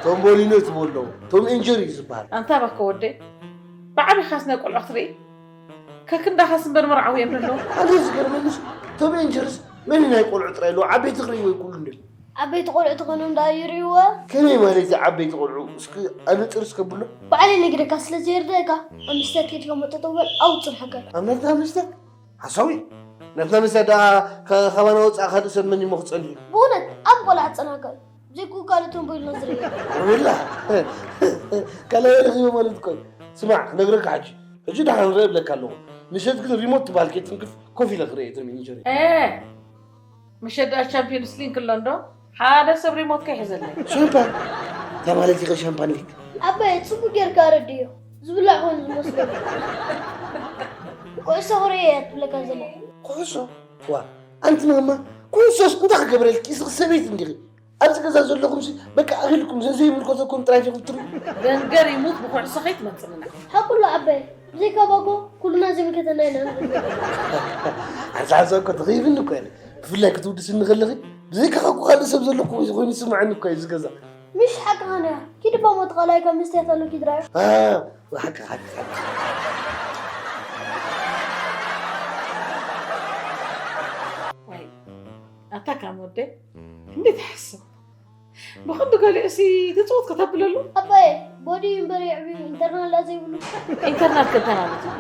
ቶምቦሊኖ ትበሎ፣ ቶም ኤንጀሪ እዩ ዝበሃል። ኣንታ ባኮ ወደይ፣ ብዓቢኻስ ናይ ቆልዑ ክትርኢ? ከክንዳኻስ እምበር መርዓዊ እዮም ዘለዉ። ኣነ ዝገርመኒስ፣ ቶም ኤንጀርስ መን ናይ ቆልዑ ጥራይ ኣለዉ፣ ዓበይቲ ክርእይዎ ይክእሉ እንድዮም። ዓበይቲ ቆልዑ ተኾይኖም ደኣ ይርእይዎ። ከመይ ማለት እዩ ዓበይቲ ቆልዑ? እስኪ ኣነጽር እስከ ብሎ። ባዕለይ ነጊረካ ስለ ዘይርደኣካ፣ ኣብ መስተ ከይድካ መጠጠው በል፣ ኣብኡ ጽንሐካ። ኣብ ናትና መስተ? ሓሳዊ፣ ናትና መስተ ደኣ ከ-፣ ካባና ወጻእ ካልእ ሰብ መን እሞ ክጸንሕ እዩ? ብእውነት፣ ኣብ ቆልዓ ጸናካ እዩ። ብዘይክኡ ካልእ ተንቦይልና ዝርኢ። ወላ፣ ካልኣይ ረኺበ ማለት እኮ እዩ። ስማዕ፣ ክነግረካ ሕጂ። ሕጂ ደሓን ንርኢ እብለካ ኣለኹ። ምሸት ግን ሪሞት ትበሃል ከይትንክፍ ኮፍ ኢለ ክርኢ እየ ቶም ኢንጀሪ። እ፣ ምሸት ደኣ ቻምፒዮንስ ሊግ ኣሎ እንዶ? ሓደ ሰብ ሪሞት ከይሕዘለይ። ሻምፓን? እንታይ ማለት ኢኸ ሻምፓን ኢልክ? ኣባየ፣ ጽቡቅ ጌርካ ኣረድዮ። ዝብላዕ ኮይኑ ዝመስለኒ። ኩዕሶ ክርኢ እያ ትብለካ ዘላ። ኩዕሶ? ዋ፣ ኣንቲ ማማ፣ ኩዕሶስ እንታይ ክገብረልኪ? እስኺ ሰበይቲ እንዲኺ። ኣብዚ ገዛ ዘለኹምሲ በቃ ኣኺልኩም ዘዘይምልከተኩም ጥራይ ዲኹም ትርእዩ? ደንገር ይሙት ብኩዕሶ ከይትመጽእና። ሓቁ ኣሎ ኣባየ። ብዘይካ ባኮ ኩልና ዘይምልከተና ኢና ንርኢ። ሓንሳብ እኮ ትኽይብኒ እኮ እየ። ብፍላይ ክትውድስኒ ከለኺ ብዘይካኻ እኮ ካልእ ሰብ ዘለኩ ኮይኑ ይስምዓኒ እኮ እዩ እዚ ገዛ። ምሽ ሓቅኻ ነያ። ኪድ እባ ሞት ቃላይ ካብ መስትያት ኣሎ ኪድ ራዮ። አ፣ ሓቂ፣ ሓቂ፣ ሓቂ። ዋይ፣ ኣታ ካም ወደይ፣ እንዴት ትሓስብ? ብኽንዲ ገሊኡሲ ትጽውት ከተብለሉ? ኣባየ፣ ቦዲ እምበር የዕብዩ ኢንተርናል ዘይብሉ። ኢንተርናል ከንታ ማለት እዩ።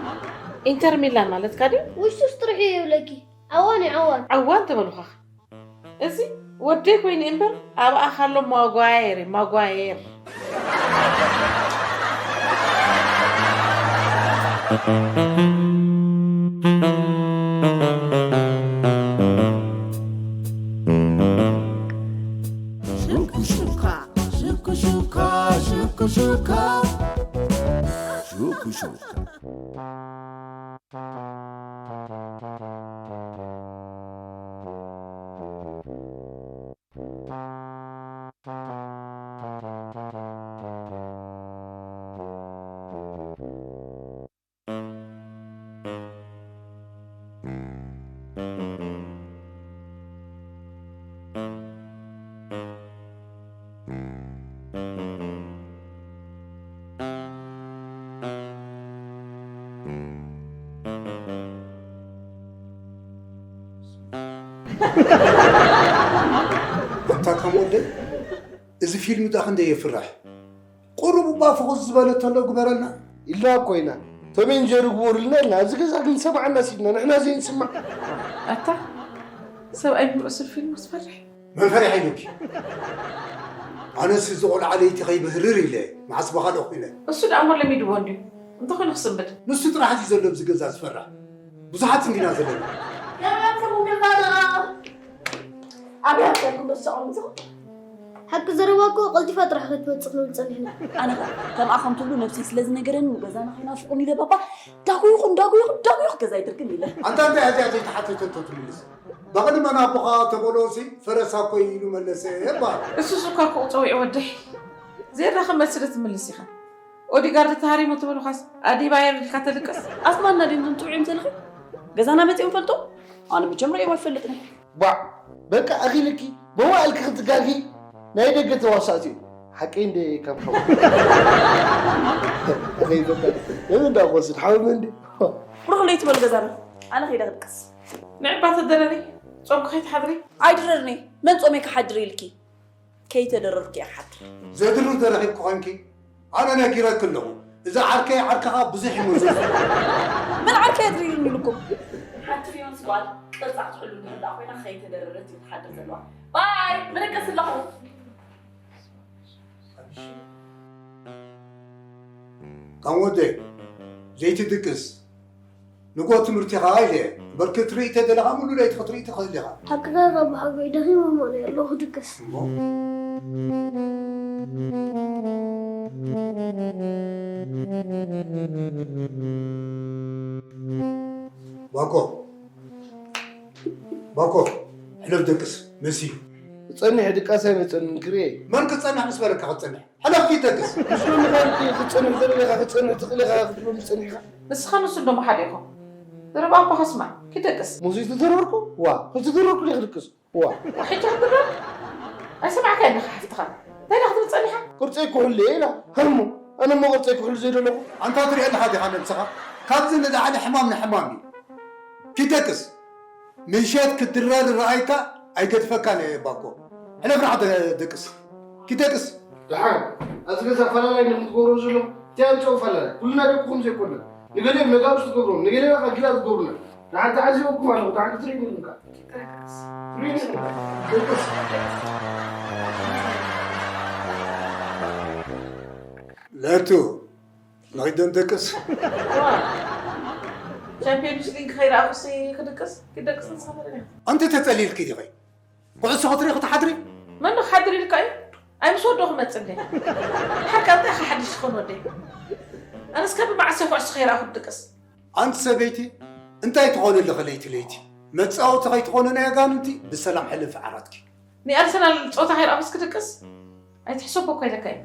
ኢንተር ሚላን ማለትካ ድዩ? ውሽጡስ ጥርሑ ይብለኪ። ዓዋን እዩ ዓዋን። ዓዋን ተበሉኻኻ። እዚ ወደይ ኮይኑ እምበር ኣብኣ ካሎ ማጓየር እዩ፣ ማጓየር። ሹኩ ሹካ፣ ሹኩ ሹካ፣ ሹኩ ሹካ፣ ሹኩ ሹካ። ኣንታ ከም ወደይ፣ እዚ ፊልም ደኣ ክንደይ የፍርሕ። ቁሩብ እባ ፍኹስ ዝበለ ተሎ ግበረልና። ኢልና እኮ ኢና። ቶም ኤንድ ጀሪ ግበሩልና ኢልና። ኣብዚ ገዛ ግን ሰማዕና ሲድና፣ ንሕና ዘይንስማዕ። ኣታ ሰብኣይ ምሉእ ስብ ፊልም ክትፈርሕ? መን ፈሪሓ ኢሉኪ? ኣነስ እዚ ቆልዓ ለይቲ ከይበህርር ኢለ መዓስ በኻልኦ ኮይነ። እሱ ደኣ እሞ ለሚድዎ እንድዩ። እንተኾይኑ ክስንብድ። ንሱ ጥራሕ ድዩ ዘሎ ኣብዚ ገዛ ዝፈርሕ? ብዙሓት እንዲና ዘለና። ገባትኩም ግንባር። ኣበይ ኣቢልኩም በስዖም ኢኹም? ሓቂ ዘረባ እኮ ቀልጢፋ ጥራሕ ክትመጽእ ክንብል ጸኒሕና። ኣነ ኸ ከምኣ ከም ትብሉ ነብሰይ ስለ ዝነገረኒ ንገዛና ከይናፍቁኒ ኢለ ባባ ዳጉ ይኹን ዳጉ ይኹን ዳጉ ይኹን ገዛ ኣይትርክን ኢለ። ኣንታ እንታይ እዚኣ ዘይተሓተተቶ ትምልስ? በቕሊ መን ኣቦኻ ተበሎሲ ፈረሳ እኮ ኢሉ መለሰ ይባሃል። እሱስ እኳ ክኡ ጸዊዑ ወደይ። ዘይራኸብ መልሲ ዶ ትምልስ ኢኻ? ኦዲጋርድ ተሃሪሙ ትብል ኳስ ኣዲባየር ኢልካ ተልቅስ። ኣስማና ድዮም ዝምጽኡ እዮም ተልኺ? ገዛና መጺኦም ፈልጦ? ኣነ መቸም ርእዮም ኣይፈልጥን። ባዕ፣ በቃ ኣኺልኪ፣ መዋእልኪ ክትጋጊ ናይ ደገ ተዋሳእቲ እዩ። ሓቀይ እንደ ከም ሓው። ኣኺ በቃ፣ ነምን እንዳቆስድ ሓው ምን እንደ? ሩኽ ለይትበል ገዛና። ኣነ ኸይደ ክድቅስ። ንዕባ ተደረሪ፣ ጾምኪ ከይትሓድሪ። ኣይድረርኒ፣ መን ጾመይ ክሓድር ኢልኪ? ከይተደረርኩ እየ ክሓድር። ዘድርር ተረኺብኪ ኾንኪ? ኣነ ነጊረኪ ኣለኹ። እዛ ዓርከይ ዓርክኻ ብዙሕ እዩ መዘዙ። መን ዓርከይ ኣድሪርኒ ኢሉኩም? ሓንቲ ፊዮንስ ጓል ቅርጻ ክትሕሉ እንድሕር ደኣ ኮይና ከይተደረረት እዩ ክትሓድር ዘለዋ። ባይ! ምድቅስ ኣለኹ። ካም ወደይ፣ ዘይትድቅስ። ንግሆ ትምህርቲ ኸኣ ኢለ እየ። እምበር ክትርኢ ተደለኻ፣ ሙሉ ለይቲ ክትርኢ ትኽእል ኢኻ። ሓቅኻ ካብ ሓጎይ ደኺመ እሞ እየ ኣለኹ ክድቅስ። እሞ? ባኮ፣ ባኮ፣ ሕለፍ ደቅስ፣ መሲ። ክጸንሕ ድቃስ ኣይመጸንን ክርኤ። መን ክጸንሕ ምስ በለካ ክትጸንሕ? ሕለፍ ኪደቅስ። ምስ መን ኻልኪ ክትጸንሕ ትኽእል ኢኻ፣ ክትጸንሕ ትኽእል ኢኻ ክትብሎ ምስ ጸኒሕካ? ንስኻ ንሱ ደሞ ሓደ ኢኹም። ዘረባ እኮ ከስማዕ፣ ኪደቅስ። ሙሴ ተደረርኩ? ዋ፣ ከይተደረርኩ ድየ ክድቅስ? ዋ። ዋ፣ ሕጂ ክትድረር? ኣይሰማዕካዮ ኣለኻ ሓፍትኻ። እንታይ ኢላ ክትብል ጸኒሓ? ቅርጸይ ክሕሉ እየ ኢላ። ሃሞ፣ ኣነ እሞ ቅርጸይ ክሕሉ ዘይደለኹ? ኣንታ ትሪኦ ኣለኻ ዲኻ ነብስኻ? ካብዚ ንላዕሊ ሕማም ንሕማም እዩ። ኪደቅስ። ምሸት ክትድረር ረኣይካ ኣይገድፈካን እየ ባኮ። ሕለፍ ንዓ ደ-፣ ደቅስ። ኪደቅስ። ደሓን፣ ኣብዚ ገዛ ኣፈላላይ ንክትገብሮ ዘሎ፣ እንታይ ኣምፅኦ ኣፈላላይ? ኩልና ደቅኹም ዘይኮና። ንገሊኦም ነጋውስ ትገብሮም፣ ንገሊና ኸኣ ጊላ ትገብሩና። ደሓን ተዓዚበኩም ኣለኹ፣ ደሓን ክትርእዩኒ ኢኹም ከኣ። ክትርእዩኒ ኢኹም ከኣ። ደቅስ። ለቱ፣ ንኺድ ዶ ንደቅስ? ዋ፣ ቻምፒዮንስ ሊግ ከይረኣኹሲ ክድቅስ፣ ክደቅስ ንስኻ ትደሊ። ኣንቲ ተጸሊልኪ ዲኺ? ኩዕሶ ክትርኢ ክትሓድሪ? መን ክሓድር ኢልካ እዩ? ኣይ ምስ ወደኹ መጽ እንዴ? ሓቃ እንታይ ሓድሽ ትኾን ወደይ? ኣነስ ካብ መዓስ ኩዕሶ ከይረኣኹ ድቅስ? ኣንቲ ሰበይቲ እንታይ ትኾኒ ኣለኺ ለይቲ ለይቲ? መጻወቲ ከይትኾኒ ናይ ኣጋንንቲ ብሰላም ሕልፊ ዓራትኪ። ናይ ኣርሰናል ጸወታ ከይረኣኹስ ክድቅስ? ኣይትሕሰቦ እኮ ኢለካ እዩ።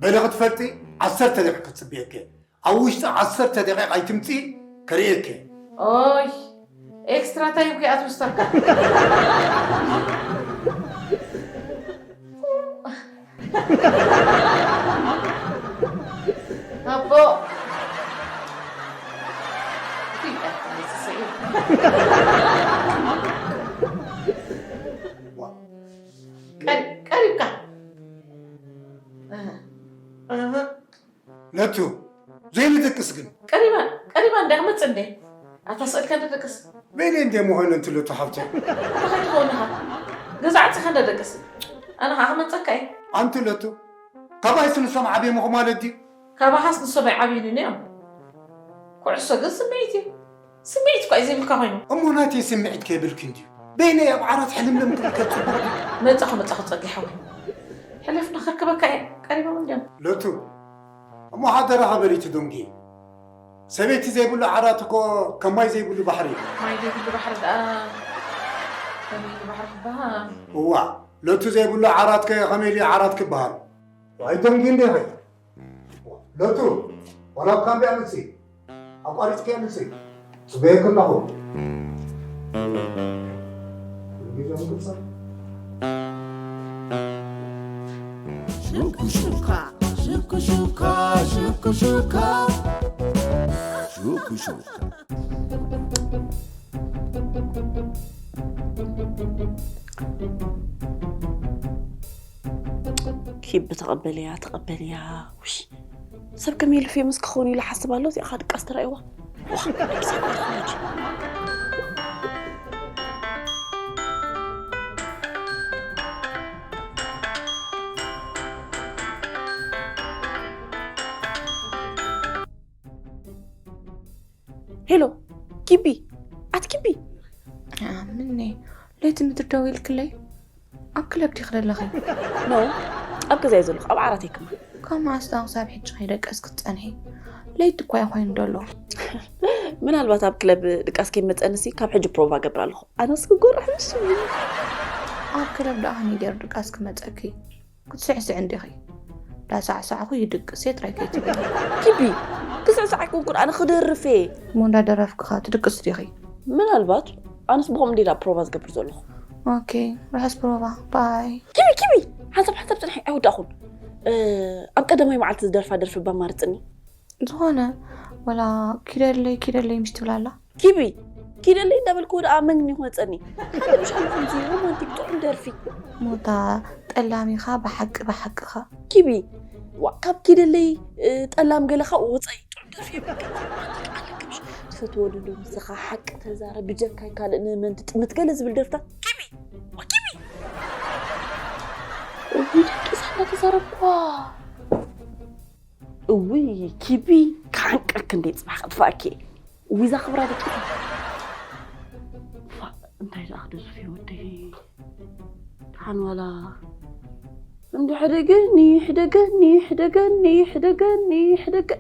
በለ ክትፈልጢ ዓሰርተ ደቂቕ ክጽብየኪ። ኣብ ውሽጢ ዓሰርተ ደቂቕ ኣይትምጺ ከርእየኪ። ኦይ ኤክስትራ ታይም ከይኣትውስተካ። ኣቦ ቀሪብካ ነቱ ዘይንድቅስ ግን ቀሪባ ቀሪባ እንዳ ክመጽእ እንደ ኣታ ስእልካ እንደ ደቅስ በይነ እንደ መሆነ እንት ለቱ ሓብተ እንታይ ትኸውን ኢኻ? ገዛ ዓጽኻ እንደ ደቅስ ኣነ ኸዓ ክመጸካ እየ። ኣንቲ ለቱ ካባይስ ንሶም ዓብዮም ኢኹም ማለት ድዩ? ካባኻስ ንሶም ኣይዓብዩንን እዮም። ኩዕሶ ግን ስምዒት እዩ። ስምዒት እኳ እዩ ዘይብልካ ኮይኑ። እሞ ናተይ ስምዒት ከይብልኪ እንድዩ በይነይ ኣብ ዓራት ሕልምልም ክብል ከጽቡቕ ድዩ? መጻኹ መጻኹ ጸጊ ሓወይ። ሕለፍ ንኸክበካ እየ ቀሪቦም እንድዮም። ለቱ እሞ ሓደራኻ በል እቲ ዶንጊ። ሰበይቲ ዘይብሉ ዓራት እኮ ከም ማይ ዘይብሉ ባሕሪ እዩ። ማይ ዘይብሉ ባሕሪ ደኣ ከመይ ኢሉ ባሕሪ ክበሃል? እዋእ ለቱ ዘይብሉ ዓራት ከ ከመይ ኢሉ ዓራት ክበሃል? ዋይ ዶንጊ እንዴ ኸይ ለቱ ዋላ ካብ ያምጽ ኣቋሪጽ ያምጽ ጽበየክ ኣለኹ። ሹኩሹካ ሹኩሹካ ሹኩሹካ ሹኩሹካ ኪቢ ተቐበልያ ተቐበልያ ውይ ሰብ ከመይ ኢሉ ፌመስ ክኸውን ኢሉ ሓስብ ኣሎ እዚኣ ድቃስ ተራእይዋ ሄሎ ኪቢ ኣቲ ኪቢ ምኒ ለይቲ ምድር ደው ኢልክለይ ኣብ ክለብ ዲኺ ዘለኺ? No፣ ኣብ ገዛይ ዘለኹ፣ ኣብ ዓራተይ ከማን። ካብ መዓስ ደኣ ክሳብ ሕጂ ከይደቀስኪ ትጸንሒ? ለይቲ እኳ እዩ ኮይኑ ደሎ። ምናልባት ኣብ ክለብ ድቃስ ከይመጸንሲ ካብ ሕጂ ፕሮቫ እገብር ኣለኹ። ኣነስ ክጎርሕ ምሽ። ኣብ ክለብ ደኣ ከመይ ገይሩ ድቃስ ክመጸኪ? ክትስዕስዒ እንዲኺ። እንዳሳዕሳዕኹ ይድቅስ እየ ጥራይ ከይትብሊ። ኪቢ፣ ክስዕስዕ ኣይኮንኩን ኣነ ክደርፍ እየ። እሞ እንዳደረፍኪ ኸ ትድቅሲ ዲኺ? ምናልባት ኣነስ ብኸምኡ እንድየ ፕሮቫ ዝገብር ዘለኹ። ኦኬ፣ ርሑስ ፕሮቫ። ባይ። ኪቢ ኪቢ ሓንሳብ ሓንሳብ ጽንሒ ኣይወዳእኹን። ኣብ ቀዳማይ መዓልቲ ዝደርፋ ደርፊ እባ ኣማርጽኒ። ዝኾነ ወላ ኪደለይ ኪደለይ ምሽ ትብል ኣላ። ኪቢ ኪደለይ እንዳበልክዎ ደኣ መን እዩ ክመጸኒ? ሓደ ምሽ ኣሎ ከምዚ ሮማንቲክ ጥዑም ደርፊ። ሞታ ጠላሚኻ ብሓቂ ብሓቅኻ። ኪቢ ዋእ ካብ ኪደለይ ጠላም ገለ ካብኡ ወጻኢ ጥዑም ደርፊ የብልካ። ሮማንቲክ ኣለካ ምሽ ትፈትዎ ዶ ንስኻ ሓቂ ተዛረብ ብጀካይ ካልእ ንመን ትጥምት ገለ ዝብል ደርፍታት ኪቢ ዋእ ኪቢ እውይ ደቂሳ እንዳተዛረብኳ እውይ ኪቢ ክዓንቀክ እንዴ ጽባሕ ከጥፋእኪ እውይ እዛ ክብራ ደቂሳ እንታይ ደኣ ክደርፍ እየ ወደይ ደሓን ዋላ እንዲ ሕደገኒ ሕደገኒ ሕደገኒ ሕደገኒ ሕደገ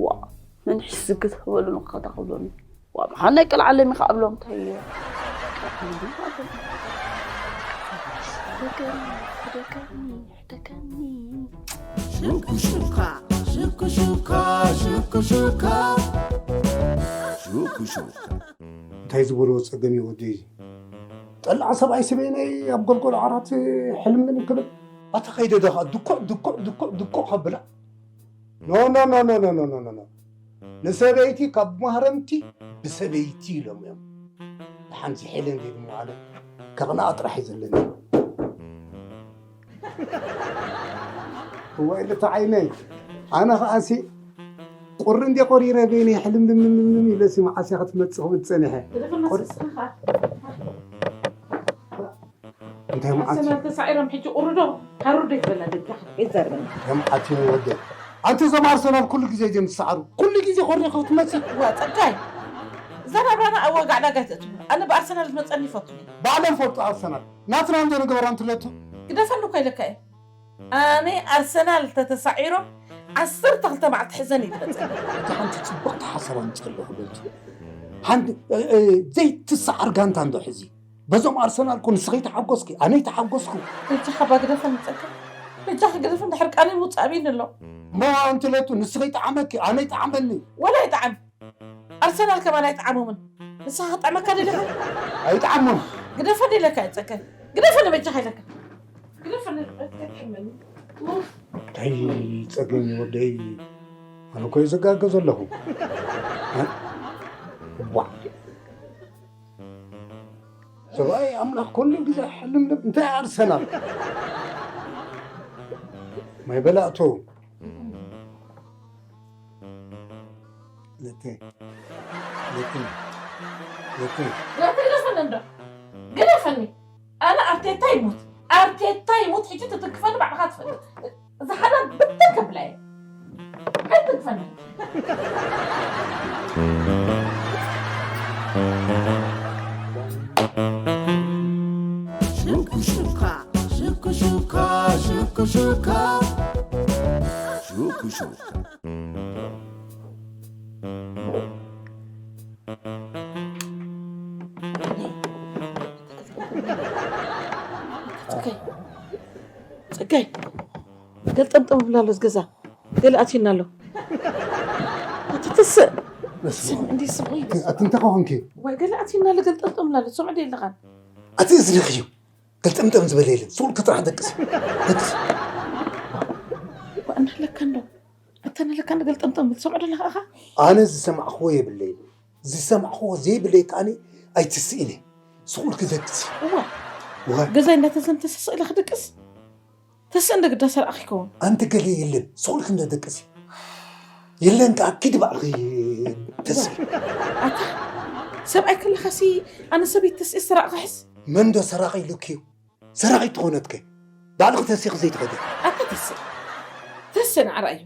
ዋ መን ሕስግ ተበሉ ንኸታ ክብሎኒ ዋ መሓን ናይ ቀልዓለም ኢኻ ኣብሎም እንታይ እየ ሕደገኒ ሕደገኒ ሹኩሹካ ሹኩሹካ ሹኩሹካ ሹኩሹካ እንታይ ዝበልዎ ጸገም እዩ ወደይ ጠላዕ ሰብኣይ ስበይነይ ኣብ ጎልጎል ዓራት ሕልምልም ክብል ኣታ ከይደ ደኻ ድኩዕ ድኩዕ ድኩዕ ድኩዕ ከብላ ኖኖኖኖኖኖኖኖኖ ንሰበይቲ ካብ ማህረምቲ ብሰበይቲ ኢሎም እዮም ደሓን ዝሒለ እንደ ድማ ኣለ ከቕንኣ ጥራሕ እዩ ዘለኒ እዋይ ልታ ዓይነይ ኣነ ኸዓሲ ቁሪ እንደ ቆሪረ በይነይ ሕልምልምልምልም ኢለሲ መዓስ እያ ክትመፅእ ክብል ፀኒሐ እንታይ መዓት ኣርሰናል ተሳዒሮም ሕጂ ቁሪ ዶ ሃሩ ዶ ይትበላ ደጋኻ የዛርበኒ እንታይ መዓት እዩ ወደ ኣንቲ እዞም ኣርሰናል ኩሉ ግዜ እዮም ዝሰዓሩ ኩሉ ግዜ ኮሪኻ ክትመፅእ ዋ ፀጋይ እዛ ናብራና ኣብ ወጋዕዳጋ ተእትው ኣነ ብኣርሰናል ዝመፀኒ ይፈቱ ባዕሎም ፈልጡ ኣርሰናል ናትና እንዶ ንገበራ እንትለቱ ግደፈኒ እኮ ኢለካ እየ። ኣነ ኣርሰናል ተተሳዒሮም ዓሰርተ ክልተ መዓልቲ ሕዘን ይበጽ። እቲ ሓንቲ ጽቡቕቲ ሓሳብ ኣምጽእ ኣለኹ በልቱ። ሓንቲ እ፣ እ፣ ዘይትሰዓር ጋንታ እንዶ ሕዚ። በዞም ኣርሰናል ኮ ንስኺ ተሓጎስኪ፣ ኣነ ተሓጎስኩ። በጃኻ ባ ግደፈኒ ጸጋ። በጃኻ ግደፈኒ፣ ድሕር ቃለይ ምውጻእ ኣቢኒ ኣሎ። ማ እንትለቱ ንስኺ ጠዓመኪ፣ ኣነ ጠዓመኒ። ወላ ይጠዓም። ኣርሰናል ከማን ኣይጠዓሞምን። ንስኻ ክጠዕመካ ደሊኻ? ኣይጠዓሞም። ግደፈኒ ኢለካ እየ ጸጋ። ግደፈኒ በጃኻ ኢለካ። ግደፈኒ በጃኻ ኢለካ። እንታይ ጸገም እዩ ወደይ? ኣነ እኮ እየ ዝጋገ ዘለኹ። እ? ዋ። ሰብኣይ ኣምላኽ ኩሉ ግዜ ሕልምልም። እንታይ ኣርሰናል? ማይ በላእቶ። ለተ፣ ለተ፣ ለተ። ግደፈኒ እንዶ። ግደፈኒ። ኣነ ኣርቴታ ይሙት፣ ኣርቴታ ይሙት፣ ሕጂ ትትንክፈኒ ባዕልኻ ትፈልጥ። እዛ ሓዳር ብትን ከብላ እየ። ኣይትንክፈኒ። ሽኩ ሹካ፣ ሽኩ ሹካ፣ ሽኩ ሹካ። ሽኩ ሹካ። ጽገይ፣ ጽገይ፣ ገልጠምጠም ብላ ኣሎ ገዛ። ገለ ኣትዩና ኣሎ። ኣቲ ትስእ። በስመ ስም-፣ ኣብ። እንዲ ስምዒት። ኣቲ እንታይ ኮንኪ? ወይ ገለ ኣትዩና ኣሎ፣ ገልጠምጠም ብላ ኣሎ። ስምዒት የለኻን። ኣቲ እዝንኺ እዩ። ገልጠምጠም ዝበለ የለን። ሱቕ ኢልኪ ጥራሕ ደቅሲ። ደቅሲ። ዋ፣ እናለካ እንዶ። ኣታ እናለካ እንዶ ገልጠምጠም ትሰምዖ ዶ ኣለኻ ኢኻ? ኣነ ዝሰማዕክዎ የብለይን። ዝሰማዕክዎ ዘይብለይ ከኣኒ ኣይትስኢን እየ። ሱቕ ኢልኪ ደቅሲ። እዋ። እዋ። ገዛይ እንዳተዘምተ ስቕ ኢለ ክድቅስ? ተስእ እንደ ግዳ ሰራቒ ይከውን። ኣንቲ ገለ የለን። ሱቕ ኢልኪ እንደ ደቅሲ። የለን ከኣ ኪዲ ባዕልኺ ተስኢ። ኣታ ሰብኣይ ከለኻሲ ኣነ ሰበይቲ ተስኢ ሰራቒ ክሕዝ? መን ዶ ሰራቒ ኢሉኪ እዩ? ሰራቒት ተኾነትከ ባዕልኺ ተሲኺ ዘይትኸዲ። ኣታ ተስእ፣ ተስእ ንዓራ እዩ።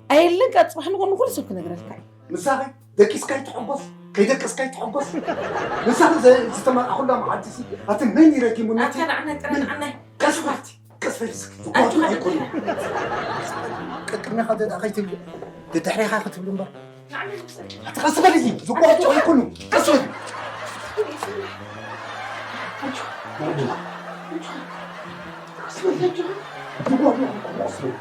ኣየለን ከኣ ጽባሕ ንጎኒ ኩሉ ሰብ ክነግረልካ እዩ። ምሳኺ ደቂስካ ይትሐጎስ፣ ከይደቀስካ ይትሐጎስ። ምሳኺ ዘ-፣ ዝተመርዓኹላ መዓልቲ ሲ፣ ኣቲ መን ይረጊሙኒ? ኣታ ንዓናይ ጥራይ ንዓናይ። ቀስ በልቲ፣ ቀስ በሊ እስኪ። ዝጓቱ ኣይኮኑ። ቀቅድሜኻ ደዳ ከይትብሉ፣ ደድሕሬኻ ክትብሉ እምበር። ኣቲ ቀስ በል እዚ፣ ዝጓቱ ኣይኮኑ። ቀስ በል። ዝጓቱ ኣይኮኑ፣ ቀስ በል።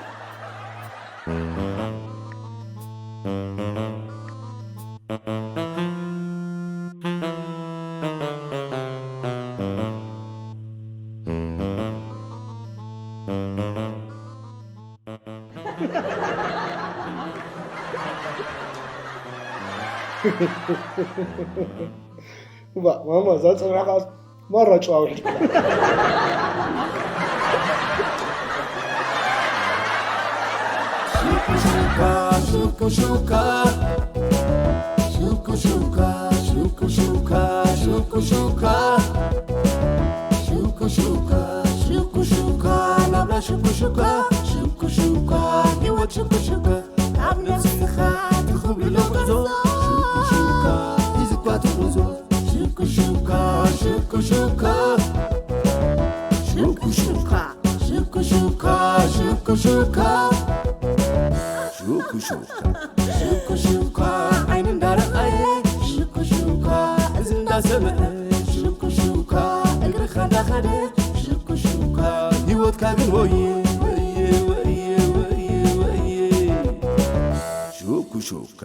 እባ፣ ማማ፣ እዛ ጸብሒ ከኣ ማራ ጨዋ ውሕድ ክላ። ሹኩ ሹካ፣ ሹኩ ሹካ፣ ሹኩ ሹካ፣ ሹኩ ሹካ። ሹኩ ሹካ፣ ሹኩ ሹካ፣ ናብራ ሹኩ ሹካ፣ ሹኩ ሹካ፣ ህይወት ሹኩ ሹካ። ኣብ ነፍስኻ ትኽብሎ ጉዕዞ፣ ሹኩ ሹካ፣ ሒዝኳ ትጉዞ። ሹኩ ሹካ፣ ሹኩ ሹካ። ሹኩ ሹካ፣ ሹኩ ሹካ፣ ሹኩ ሹካ። ሹኩ ሹካ፣ ሹኩ ሹካ፣ ዓይኒ እንዳረኣየ፣ ሹኩ ሹካ፣ እዚ እንዳሰምዐ፣ ሹኩ ሹካ፣ እግርኻ እንዳኸደ፣ ሹኩ ሹካ፣ ህይወትካ ግን ወየ፣ ወየ፣ ወየ፣ ወየ፣ ወየ። ሹኩ ሹካ።